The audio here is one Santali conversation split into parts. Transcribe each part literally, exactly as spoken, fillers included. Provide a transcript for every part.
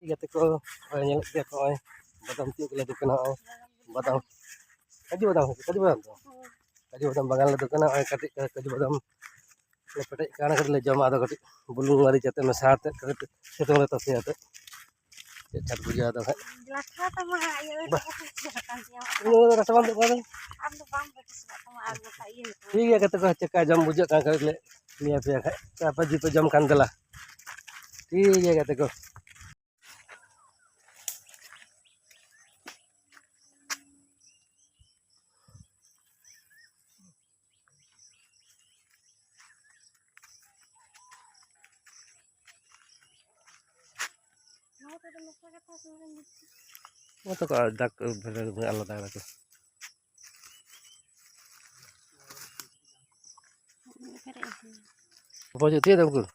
ᱜᱟᱛᱮ ᱠᱚ, ᱱᱚᱜᱼᱚᱭ ᱧᱮᱞᱮᱫ ᱜᱮᱭᱟ ᱠᱚ, ᱱᱚᱜᱼᱚᱭ ᱵᱟᱫᱟᱢ ᱛᱤᱭᱳᱜ ᱠᱚᱞᱮ ᱫᱩᱠᱟᱱᱟ, ᱱᱚᱜᱼᱚᱭ ᱵᱟᱫᱟᱢ, ᱠᱟᱡᱩ ᱵᱟᱫᱟᱢ, ᱠᱟᱡᱩ ᱵᱟᱫᱟᱢ ᱛᱚ, ᱠᱟᱡᱩ ᱵᱟᱫᱟᱢ ᱵᱟᱜᱟᱱ ᱞᱮ ᱫᱩᱠᱟᱱᱟ᱾ ᱱᱚᱜᱼᱚᱭ ᱠᱟᱹᱴᱤᱡ ᱠᱟᱹᱴᱤᱡ ᱠᱟᱡᱩ ᱵᱟᱫᱟᱢ ᱞᱮ ᱯᱮᱴᱮᱡ ᱠᱟᱜᱼᱟ, ᱠᱟᱹᱴᱤᱡ ᱞᱮ ᱡᱚᱢᱟ᱾ ᱟᱫᱚ ᱠᱟᱹᱴᱤᱡ ᱵᱩᱞᱩᱝ ᱢᱟᱹᱨᱤᱪ ᱟᱛᱮ ᱢᱮᱥᱟ ᱟᱛᱮ ᱠᱟᱹᱴᱤᱡ ᱥᱤᱛᱩᱝ ᱨᱮ ᱛᱟᱥᱮ ᱟᱛᱮ ᱪᱮᱫ ᱪᱷᱟᱴ ᱵᱩᱡᱷᱟᱹᱣ ᱟᱫᱚ ᱦᱟᱸᱜ᱾ ᱞᱟᱴᱷᱟ ᱛᱟᱢᱟ ᱤᱭᱟᱹ ᱵᱟ᱾ ᱨᱟᱥᱟ ᱵᱟᱝ ᱛᱟᱢᱟ᱾ ᱤᱧ ᱫᱚ ᱨᱟᱥᱟ ᱵᱟᱝ ᱛᱟᱢᱟ᱾ ᱟᱢ ᱫᱚ ᱵᱟᱢ ᱵᱟᱹᱴᱤ ᱥᱟᱱᱟᱜ ᱛᱟᱢᱟ ᱟᱨ ᱱᱚᱝᱠᱟ ᱤᱭᱟᱹ ᱞᱮᱠᱟ᱾ ᱴᱷᱤᱠ ᱜᱮᱭᱟ ᱜᱟᱛᱮ ᱠᱚ, ᱪᱮᱫ ᱞᱮᱠᱟ ᱡᱚᱢ ᱵᱩᱡᱷᱟᱹᱜ ᱠᱟᱱ ᱠᱷᱟᱡ ᱞᱮ ᱞᱟᱹᱭ ᱟᱯᱮᱭᱟ ᱠᱷᱟᱡ, ᱟᱯᱮ ᱡᱩᱫᱤ ᱯᱮ ᱡᱚᱢ ᱠᱷᱟᱱ ᱫᱮᱞᱟ᱾ ᱴᱷᱤᱠ ᱜᱮᱭᱟ ᱜᱟᱛᱮ ᱠᱚ᱾ ᱱᱚᱣᱟ ᱛᱮᱫᱚ ᱢᱮᱥᱟ ᱠᱟᱛᱮ ᱥᱩᱨ ᱨᱮ ᱢᱤᱫᱴᱤᱡ᱾ ᱱᱚᱣᱟ ᱛᱟᱠᱚ ᱫᱟᱜ ᱵᱷᱮᱜᱟᱨ ᱵᱷᱮᱜᱟᱨ ᱟᱞᱟᱫᱟ ᱟᱞᱟᱫᱟ ᱠᱚ᱾ ᱯᱮᱨᱮᱡ ᱟᱠᱟᱱᱟ᱾ ᱵᱚᱡᱚᱜ ᱛᱤᱭᱳᱜ ᱫᱟᱢ ᱩᱠᱩᱨ?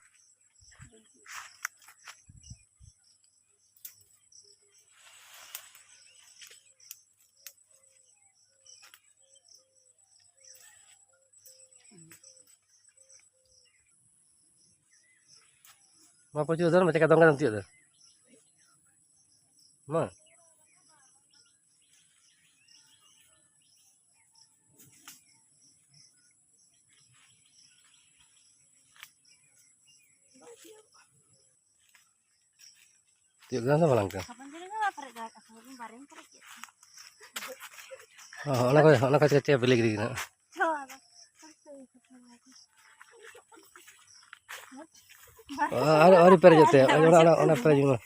ᱢᱟ ᱯᱟᱹᱪᱩ ᱫᱚᱱ ᱢᱮ, ᱪᱮᱠᱟ ᱫᱚᱱ ᱠᱟᱛᱮᱢ ᱛᱤᱭᱳᱜ ᱫᱟ? ᱢᱟ᱾ ᱛᱤᱭᱳᱜ ᱠᱮᱫᱟᱢ ᱥᱮ ᱵᱟᱝ ᱠᱟ? ᱦᱚᱸ, ᱚᱱᱟ ᱠᱚ, ᱚᱱᱟ ᱠᱚ ᱪᱮᱫ ᱪᱮᱫ ᱵᱤᱞᱤ ᱜᱤᱰᱤ ᱠᱟᱱᱟ? ᱟᱨ ᱟᱹᱣᱨᱤ ᱯᱮᱨᱮᱡᱚᱜ ᱛᱮ, ᱚᱱᱟ, ᱚᱱᱟ, ᱚᱱᱟ ᱯᱮᱨᱮᱡ ᱢᱮ᱾